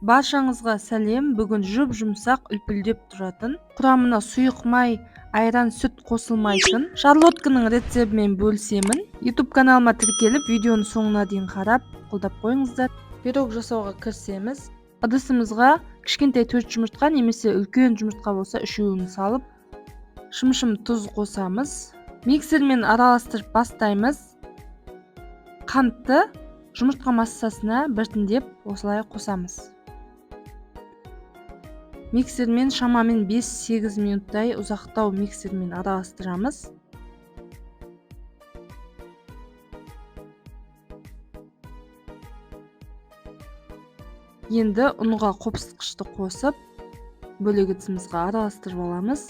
Баршаңызға сәлем. Бүгін жұп-жұмсақ үлпілдеп тұратын, құрамына сұйық май, айран, сүт қосылмайтын шарлотканың рецептімен бөлісемін. YouTube каналыма тіркеліп, видеоның соңына дейін қарап, қолдап қойыңыздар. Пирог жасауға кірісеміз. Ыдысымызға кішкентай 4 жұмыртқа немесе үлкен жұмыртқа болса 3-еуін салып, шымшым тұз қосамыз. Миксермен араластырып бастаймыз. Қантты жұмыртқа массасына біртіндеп осылай қосамыз. Миксермен шамамен 5-8 минуттай ұзақтау миксермен араластырамыз. Енді ұнға қопсытқышты қосып, бөлек ыдысымызға араластырып аламыз.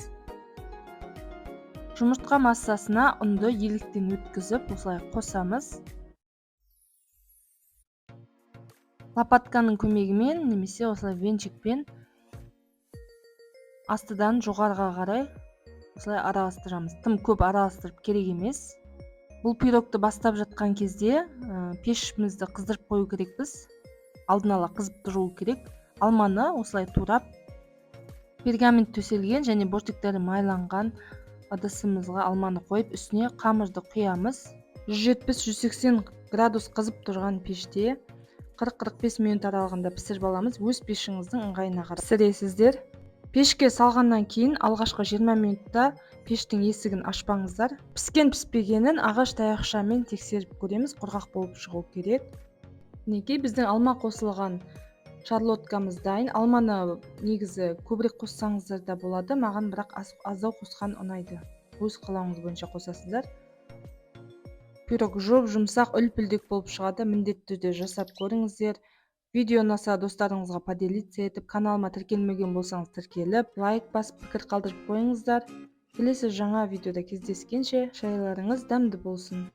Жұмыртқа массасына ұнды еліктен өткізіп, осылай қосамыз. Лопатканың көмегімен немесе осылай венчикпен астыдан жоғарыға қарай осылай араластырамыз. Тым көп араластырып керек емес. Бұл пирогты бастап жатқан кезде пешімізді қыздырып қою керекпіз. Алдын ала қызып тұруы керек. Алманы осылай турап, пергамент төселген және бортиктері майланған ыдысымызға алманы қойып, үстіне қамырды құямыз. 170-180 градус қызып тұрған пеште 40-45 минут аралығында пісіріп аламыз. Өз пешіңіздің ыңғайына қарай пісіресіздер. Пешке салғаннан кейін алғашқы 20 минутта пештің есігін ашпаңыздар. Піскен піспегенін ағаш таяқшамен тексеріп көреміз, құрғақ болып шығу керек. Мінекей, біздің алма қосылған шарлоткамыз дайын. Алманы негізі көбірек қоссаңыздар да болады, маған бірақ аздау қосқан ұнайды. Өз қалауыңыз бойынша қосасыздар. Пирог жұп-жұмсақ, үлпілдек болып шығады. Міндетті түрде жасап көріңіздер. Видео ұнаса достарыңызға поделиться етіп, каналыма тіркелмеген болсаңыз тіркеліп, лайк басып, пікір қалдырып қойыңыздар. Келесі жаңа видеода кездескенше, шайларыңыз дәмді болсын.